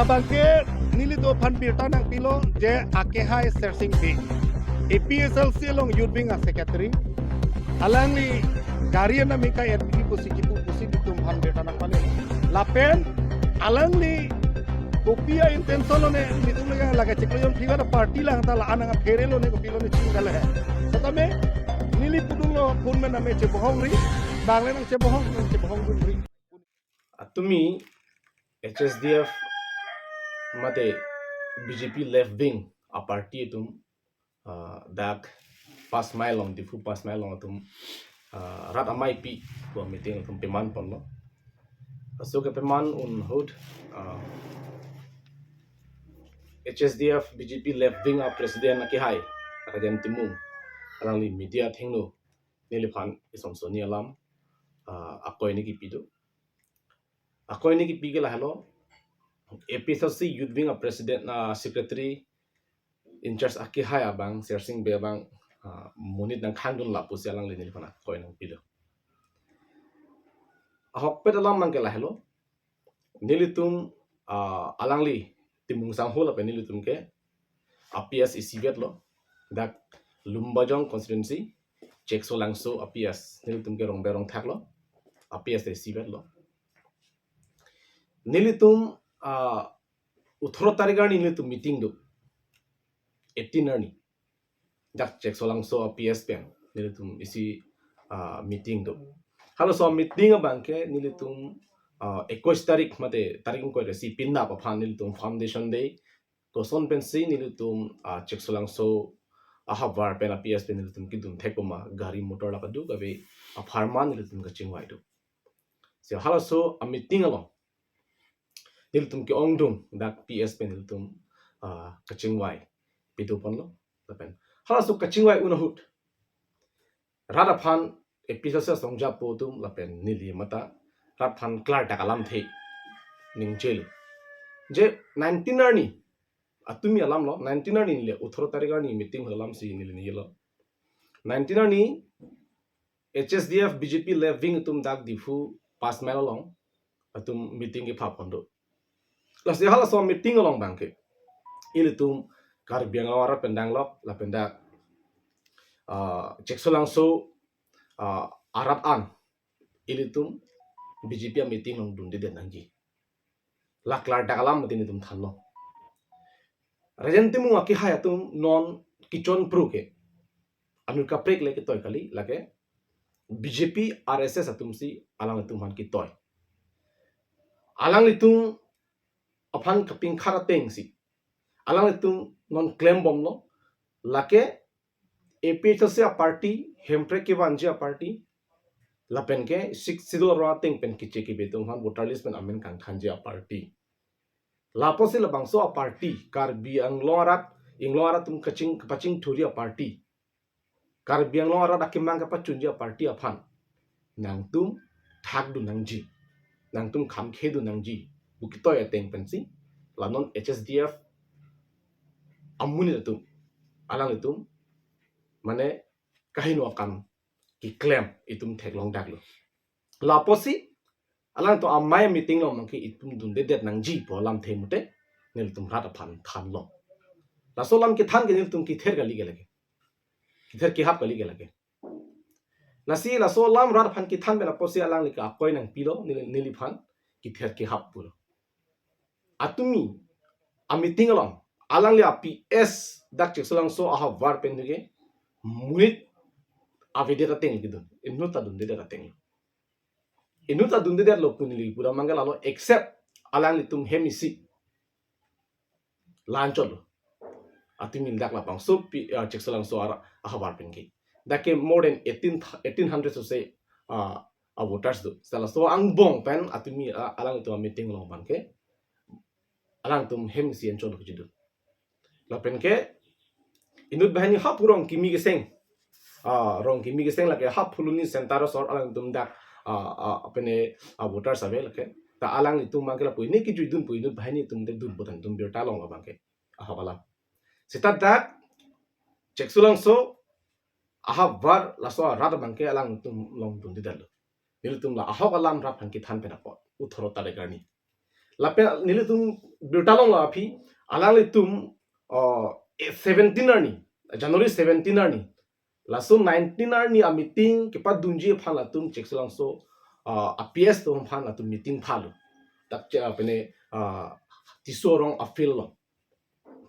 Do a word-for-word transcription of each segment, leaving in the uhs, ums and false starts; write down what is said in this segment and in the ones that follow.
Bangke nelitum aphan birta nangpilo je akehai Sersing Bey, A P H L C along Youth Wing a Secretary, alangli gari anam ingkai N P P pusi kipu pusi nelitum aphan birta nangpale. Lapen alangli kopi a intention lone nelitum lake lake chiklo jon phiva party lang ta la anang aphere lone kopi lone chingkale. Setame neli pudunlo phone me name chebohong ri, bang le nangchebohong, nangchebohong dun ri. Atumi H S D F mate B J P left wing a party atum, ah, dak Panch Mile along, Diphu Panch Mile along atum, ah, rat amei pi pu meeting atum peman ponlo. Laso kepeman ahut, ah, H S D F B J P left wing a president akehai Rajen Timung alangli media athengno neliphan isonsoni alam, ah, akoi ni kipi do. Akoi ni kipi ke lahelo, A P H L C Youth Wing a president, ah, secretary in charge akehai abang, Sersing Bey abang, ah, monit nangkhang dun lapusi alangli neliphan akoi nangpilo. Ahokpet alam abangke lahelo, nelitum, ah, alangli Timung sangho lapen nelitum ke a P S isivet lo, dak Lumbajong constituency, Cheksolangso a P S, nelitum ke Rongber Rongthak lo, a P S isivet lo. Nelitum, ah, atharo tarik arni nelitum meeting do, eighteen arni, dak Cheksolangso a P S pen nelitum isi, ah, meeting do. Halaso meeting abangke nelitum, ah, ekush tarik mate tarik ingkoi ra isi pinap aphan nelitum foundation day, koson pensi nelitum, ah, Cheksolangso ahavar pen a P S pen nelitum kedun thek puma gari motor la kadokave apharman nelitum kachingvai do. Si halaso a meeting along nelitum ke-ongdung dak P S pen nelitum, ah, kachingvai pado ponlo lapen halaso kachingvai un ahut rat aphan A P H L C asong japo atum lapen neli mate rat aphan klardak alamthe ningjelo. Je nineteen arni, atumi alam lo, nineteen arni neli atharo tarik arni meeting alamsi neli ningjelo. Nineteen arni H S D F B J P left wing atum dak Diphu Panch Mile along atum meeting kepha pon do. Lasi halaso meeting along abangke ilitum Karbi Anglong arat pen danglok lapen dak, ah, Cheksolangso, ah, arat an ilitum B J P a meeting along dundedet nangji. La klardak alam mati nelitum thanlo. Rajen Timung akehai atum non kechon phru ke anut kaprek le ketoi kali, lake B J P R S S atumsi alanglitum aphan ketoi. Alanglitum aphan kapingkhar atengsi alanglitum non klembomlo, lake A P H L C a party, hemprek kevanji a party, lapen ke Sixth Schedule arong ateng pen kiche kibe atum aphan voter list pen amen kangthanji a party. Lapusi labangso a party, Karbi Anglong arat, Inglong arat atum kaching, kapachingthurji a party, Karbi Anglong arat akemang kapachunji a party aphan nangtum thakdun nangji, nangtum khamkhedun nangji pu ketoi ateng pensi la non H S D F amonit atum, alanglitum mane kaheno akam keklem itum theklongdaklo. Lapusi alangtum amei meeting along abangke itum dundedet nangji pu alamthe mate nelitum rat aphan thanlo. Laso alam kethan ke nelitum kether kali ke lake, kether kehap kali ke lake. Lasi laso alam rat aphan kethan pen apotsi alangli ke akoi nangpilo, neli, neliphan kether kehap pulo. Atumi a meeting along alangli a P S dak Cheksolangso ahavar pen ke monit avedet ateng kedun, inut ta dundedet ateng. Inut ta dundedetlo pu neli pura mangal alo, except alanglitum hem isi la-anchotlo. Atumi dak labangso pi, ah, Cheksolangso ara ahavar pen ke dak ke more than eighteen, eighteen hundred so se, ah, a voters do. Seta laso angbong pen atumi, ah, alangtum a meeting along abangke alangtum hem isi anchotlo kejidun. Lapen ke inut banghini haphu Rongkimi keseng, ah, Rongkimi keseng lake haphu Luni center asor alangtum dak, ah, ah, apene, ah, voters ave lake. Ta alanglitum abangke lapu ini kejuidun pu inut banghini atum te dun pu tangtum birta longlo abangke ahok alam. Seta dak Cheksolangso ahavar laso arat abangke alangtum along dundedetlo. Nelitum la ahok alam rat aphan kethan pen apot atharo tarik arni. Lapen nelitum birta longlo aphi, alanglitum, uh, seventeen arni, January seventeen arni, laso nineteen arni a meeting kepadunji aphan latum Cheksolangso, uh, a P S atum aphan latum meeting phalo. Dak che, uh, pene, uh, Tisso arong a field lo.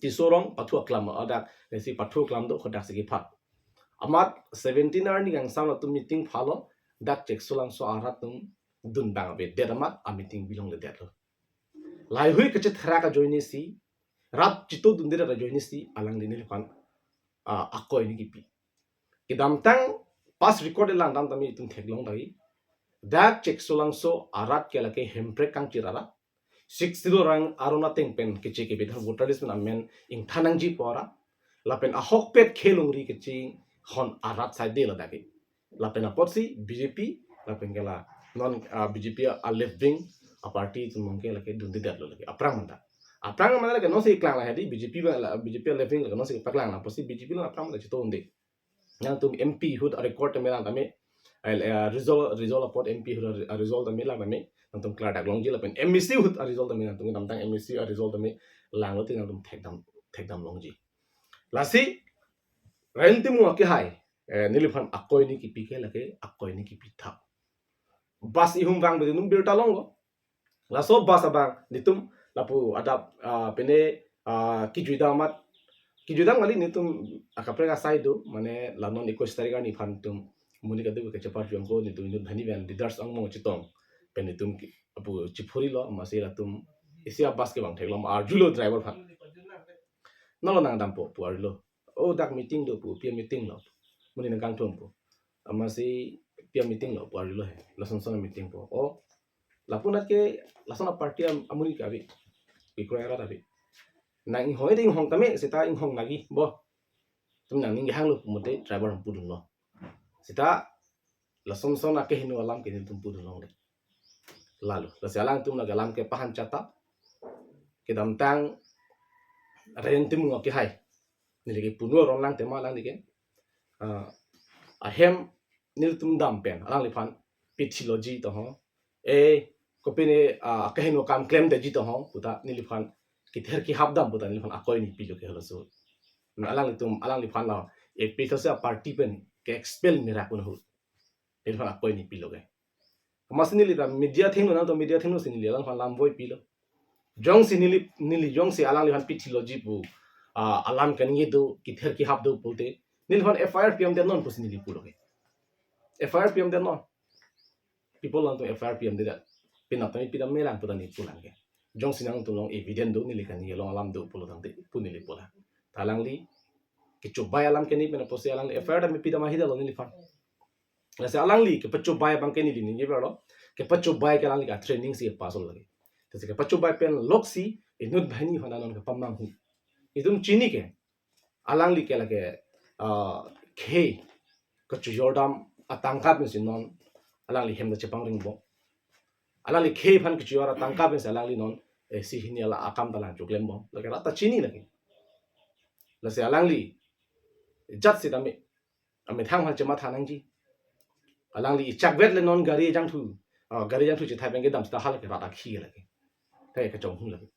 Tisso arong pathu aklam, adak lesi pathu aklam do, hadak si kepha. Amat seventeen arni kangsam latum meeting phalo, dak Cheksolangso arat atum dun abang avedet amat a meeting bilongledetlo. Laheihui kachetherak ajoinesi, rat chitodundedet ajoinesi, alangli neliphan, ah, akoini kipi. Kedamtang past record langdam tame itum theklong tangte, dak Cheksolangso arat ke lake Hemprek kangchir arat, sixty-two arong aron ateng pen keche kebet voter list pen amen ingthan nangji pu arat, lapen ahokpet khelongri kechinghon arat saidelo dak ke. Lapen apotsi B J P, lapen ke la non, ah, B J P a left wing a party atum along ke lake dundedetlo lake. Aphrang manta. Aphrang manta lake nonsi klang la hedi, B J P ba la, B J P a left wing lake nonsi paklang la, apotsi B J P along aphrang manta chito unde. Nangtum M P ahut a record tame lang tame, eh, eh, result, result apot M P ahut a result tame lang tame, nangtum klardak longji lapen M A C ahut a result tame nangtum kedamtang M A C a result tame langlo te nangtum thekdam, thekdam longji. Lasi, Rajendra Timung akehai, eh, neliphan akoini kipi ke lake, akoini kipi thap. Bus ihum vang bedi num birta longlo. Laso bus abang, netum lapu adap, ah, pene, ah, kijuidam amat, kijuidam kali netum akaprek asai do, mane la non ekuis tarik arni aphan netum amonit kadokave kachepar jongko netum inut bhani pen leaders angmo chetong. Pen netum ki-, lapu chiphurilo, amatsi latum isi a bus kevang theklong arjulo driver aphan. Nolo nangdampo pu arjulo. O dak meeting do pu, pi a meeting lo. Amonit nangkangthum pu. Amatsi pi a meeting lo pu arjulo he. Lason son a meeting pu. O, lapu anat ke, lason a party am-, amonit ke ave. Kekroi arat ave. Nang inghong, ede inghong tame, seta inghong lagi, bo. Netum nangning kehanglo pu mate driver atum pudunlo. Seta lason son akehingno alam ke netum pudun longle. Lalo, lasi alangtum lake alam ke pahan chata. Kedamtang Rajendra Timung akehai, neli ke punu aron lang tema alangli ke, ah, ahem nelitum dam pen alangliphan pithiloji to ho. Eh, kopine, ah, akehingno akam klemdeji to ho puta neliphan kether kehap dam puta neliphan akoini pilo ke halaso. Na alanglitum, alangliphan la A P H L C a party pen ke-expel mirak un ahut neliphan akoini pilo ke. Amatsi neli ta media athengno, nangtum media athengno si neli alangphan lam voipilo. Jongsi neli, neli jongsi alangliphan pithiloji pu, ah, alam kaningje do, kether kehap do pulote, neliphan F I R pidamdenon pusi neli pulo ke. F I R pidamdenon. People alangtum F I R pidamdedet. Pinap tame pidam melang puta neli pulang ke. Jongsi nangtum along evidence do, neli kaningje along alam do pulo tangte pu neli pulang. Ta alangli kechobai alam keni pen apotsi alangli F I R tame pidam ahidetlo neliphan. Lasi alangli kepachobai abang ke neli ningje verlo. Kepachobai ke alangli ka training si pass lo lake. Lasi kepachobai pen loksi inut bhani hona non kepamanghu. Itum chini ke. Alangli ke lake, ah, khei kachojordam atangka pensi non alangli hem ta chepangringbom. Alangli khei aphan kachojor atangka pensi alangli non, eh, isi hini ala akam ta lang choklembom. Lake rat ta chini lake. Lasi alangli jat sitame amethang aphan chematha nangji. Alangli ichakvet le non gari jangthu, ah, gari jangthu chethai pen kedam seta hala ke rat akhi lake. Thai kachonghun lake.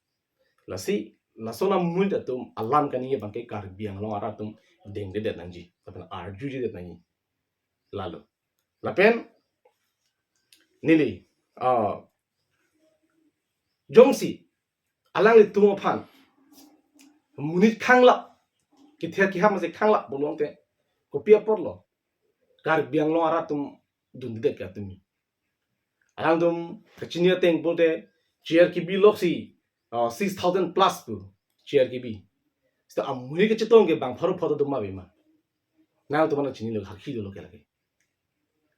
Lasi, lason amonit atum alam kaningje abang ke Karbi Anglong arat atum dengdedet nangji, lapen arjujedet nangji. Lalo. Lapen neli, ah, jongsi alanglitum aphan monit khanglap, kether kehap masi khanglap pulo tangte, kopi apotlo Karbi Anglong arat atum dundedet ke atum. Alangtum kachini ateng pulote chair kebi loksi, ah, six thousand plus pu chair kebi. Seta amonit kachetong ke bang pharo pharo doma ave ma. Nangtum aphan chinilo, hakhi dolo ke lake.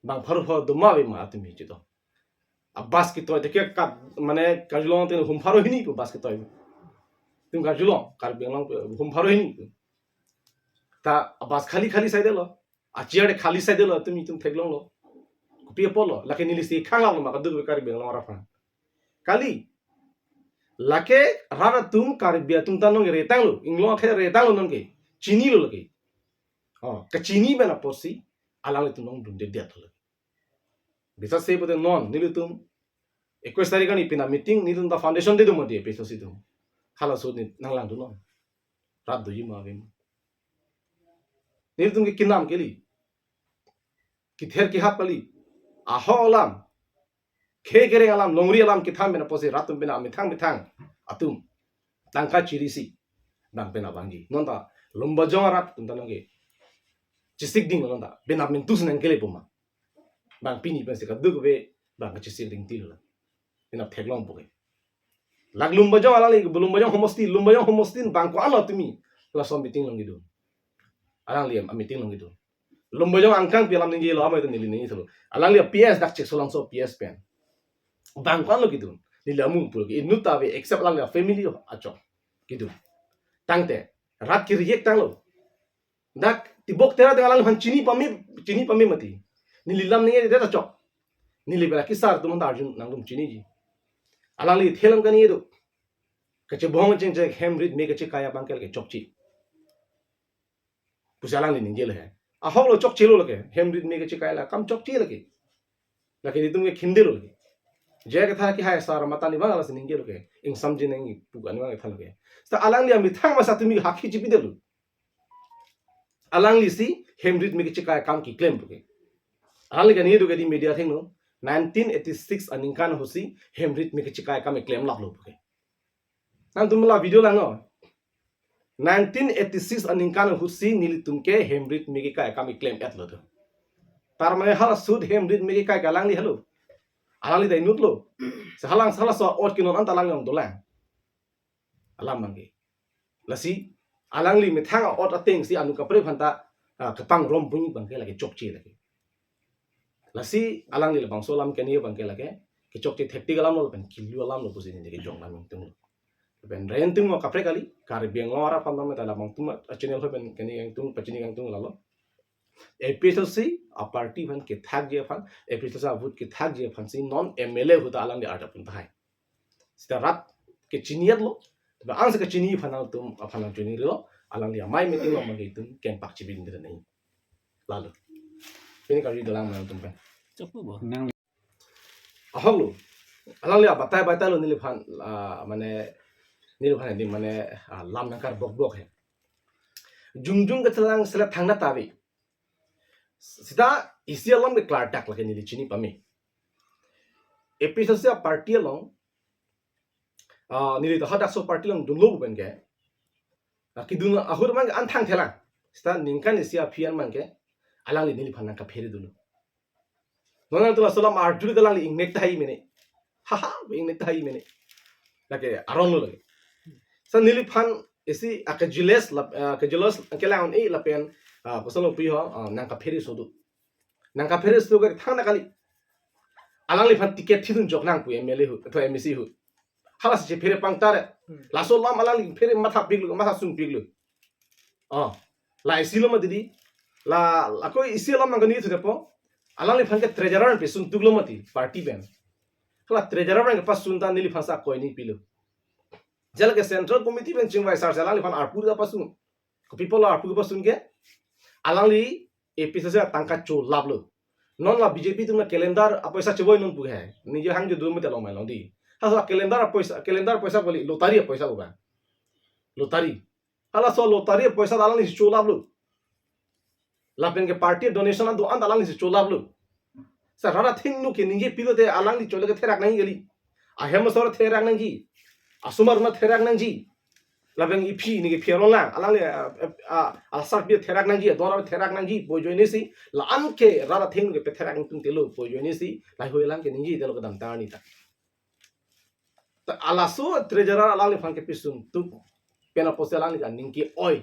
Bang pharo pharo doma ave ma atum chetong. A bus ketoi te ke kat mane karjulong te hum pharo hini pu bus ketoi. Itum karjulong, Karbi Anglong pu hum pharo hini pu. Ta a bus khali khali saidelo. A chair de khali saidelo, itum itum theklonglo. Kopi apotlo, lake neli si khanglaplo ma kadokave Karbi Anglong arat aphan. Kali, lake rat atum Karbi atum ta nonke retanglo, inglong akhei retanglo nonke, chinilo lake. Oh, kachini pen apotsi alanglitum along dundedetlo lake. Bisas se pulote non nelitum Ekwis tarik arni pina meeting, nelitum ta foundation de do mati APHLC atum. Halaso ne nanglangdunnon. Rat doji ma ave ma. Nelitum ke kinam kali. Kither kihap kali. Ahok alam. Khe kereng alam, longri alam kethan pen apotsi rat atum pen amethang methang atum tangka chirisi bang pen abangji. Non ta Lumbajong arat atum ta nonke chisik dinglo non ta. Pen amin tus nang kele puma. Bang pini pensi kaduk ave bang kachisik ding tilo la. Pen aptheklong puke. Lak Lumbajong alangli, Lumbajong homosti, Lumbajong homosti bang ko-an lo tumi. Laso meeting along kedun. Alangli ameeting along kedun. Lumbajong angkang pi alam ningjelo, amei ta neli ningje thalo. Alangli PS dak Cheksolangso PS pen. Bang ko-an lo kedun. Neli amu pulo ke inut ta ave except alangli family achok kedun. Tangte rat ke-reject tanglo. Dak Tibok Terang alangliphan chini pame, chini pame mati. Neli lam ningjedet achok. Neli bela kesar atum ta arjun nangtum chiniji. Alangli thelam kani do. Kachebong chengchek hem rit me kachekai abang ke lake chokche pusi alangli ningjelo he. Ahok lo, chokchelo lake. Hem rit me kachekai la kam chokche lake. Lake nelitum ke khindelo lake. Je ketha kehai sar matan ni bang alasi ningjelo ke. Ingsamji nangji pu kani bang ketha lake. Seta alangli amethang masa tumi hakhi chipidetlo. Alanglisi hem rit me kachekai akam keklem puke. Alangli kani do ke di media athengno. Nineteen eighty-six aningkan ahutsi hem rit me kachekai akam keklem laplo puke. Nangtum la video langnon. Nineteen eighty-six aningkan ahutsi nelitum ke hem rit me kachekai akam keklem-etlo do. Tar mane halaso hem rit me kachekai ke alangli helo. Alangli ta inutlo. Se halang halaso ot ke non anta alang along dolang. Alam abang ke. Lasi alangli methang a-ot atengsi anut kaprek aphan ta, ah, kepangrum pu abang ke lake chokche lake. Lasi alangli labangso alam keni abang ke lake kechokche thektik alam lo pen kilu alam lo pusi neli kejong lam ingtung lo. Pen ren tung lo kaprek kali, Karbi Anglong arat aphan ta labang atum a-channel ho pen keni ingtung, pachini ingtung lalo. APHLC aparty aphan kethakji aphan, APHLC avote kethakji aphansi non MLA ahut ta alangli arjapon tahai. Seta rat kechini-etlo, tebe angse kechini aphan nangtum aphan nangchiningrilo, alangli amei meeting along abang ke itum kengpak chibin dere nai. Lalo. Pini karju dolang nangtum pen. Chokpo bo. Ahok lo. Alangli abatai batai lo neliphan, ah, mane, neliphan di mane, ah, lam nangkarbok bok he. Jongjong kethelang selet thangnat ta ave. Seta isi alam ke klardak lake neli chini pame. APHLC aparty along, ah, neli ta hadak so party along dunlo pen ke. Ah, kedun ahut abang ke an thangthelang. Seta ningkan isi aphi an abang ke alangli neliphan nangkaphere dunlo. Non nangtum laso alam arjule ta alangli ingnek tahai mene. Haha, ingnek tahai mene. Lake aron lo lake. Seta neliphan isi ake-jealous lap, ah, ake-jealous kelang-un-e lapen, ah, kosonlo pu ho, ah, nangkaphere so do. Nangkaphere so do ke thangnat kali. Alangliphan ticket thidun jok nang pu MLA ahut, atau MAC ahut. Halasi chephere pangtar. Hmm. Laso alam alangli phere mathapiklo, mathasungpiklo. Oh, la isi lo mati di. La, la ko isi alam nangkani thu depo. Alangliphan ke treasurer pesun tuklo mati, party pen. Hala treasurer pen kepasun ta neliphan sa akoi ni pilo. Je lake central committee pen chingvai sar si alangliphan arpu ta pasun. Kopi apotlo arpu pasun ke? Alangli APHLC atangka cholaplo. Non la BJP atum la calendar apoisa chevoi non pu he. Nije hang jo dum te long mai long di. Ha la calendar apoisa, calendar apoisa kali, lottery apoisa ko ba. Lottery. Halaso lottery apoisa ta alanglisi cholaplo. Lapen ke party donation an do-an ta alanglisi cholaplo. Seta rat athengno keningje pilote alangli chole ketherak nangji kali. Ahem asor therak nangji. Asomar ma therak nangji. Lapen iphi neke phi aron lang. Alangli, ah, ah, ah, asar pi therak nangji, adon therak nangji pu ajoinesi. La-an ke rat athengno kepetherak ingtung telo pu ajoinesi. Lahei alang keningjedetlo kedamtang arni ta. Ta halaso treasurer alangliphan kepesun tuk pen apotsi alangli aning ke-oi.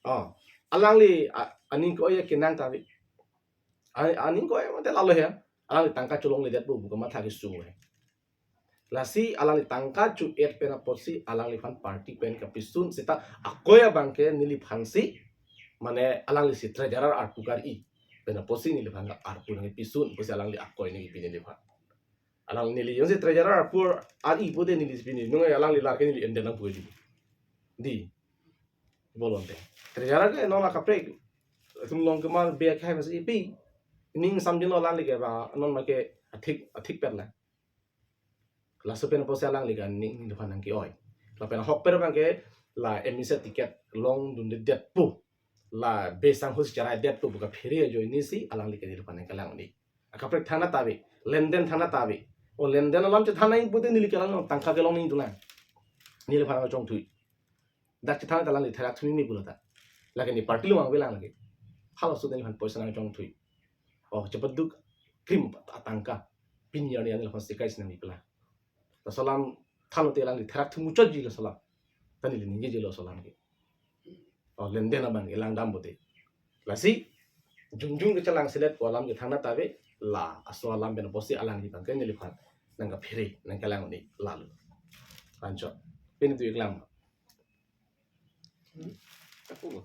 Oh. Alangli a-, aning ke-oi kenang ta ave. A-, aning ke-oi mate lalo he. Alangli tangka cholongledetpo pu kamatha kesung he. Lasi alangli tangka cho-et pen apotsi alangliphan party pen kepesun seta akoi abang ke neliphansi mane alanglisi treasurer arpu kar-i pen apotsi neliphan arpu nangkepesun pusi alangli akoi nangkepi neliphan. Alang neli jongsi treasurer arpu ar-i pute neli pini nung alangli lar ke neli ende nangpu di. Di. Bolon te. Treasurer ke non la kaprek. Tum long kemar be khai mas ipi. Ning samjin lo alangli ke ba non ma ke athik, athik pet la. Laso pen apotsi alangli ke aning neliphan nangke-oi. Lapen ahok pen abang ke la M E C ticket longdundedetpo, la besang hus cheraidetpo pu kaphere ajoine si alangli ke neliphan nangkelang un-e. Akaprek thangnat ave, lenden thangnat ave. O lenden alam chethan nangji pute neli ke alang tangka kelong nangji dolang. Neliphan chongthui. Dak chethan ta alangli therak thumi mi pulo ta. Lake ne party along vangvelang lake. Halaso neliphan poisa nangchongthui. O chepaduk krim atangka. Pini arni neliphan sikai sinang ipla. Laso alam thanlo te alangli therak thumuchotji laso alam. Ta neli ningjejelo laso alam ke. O lenden abang ke langdam pute. Lasi jongjong kechelang selet pu alam ke thangnat ave, la aso alam pen apotsi alangli abang ke neliphan nangkaphere nangkelang un-e lalo. Anchot. Pini tu iklang. Aku.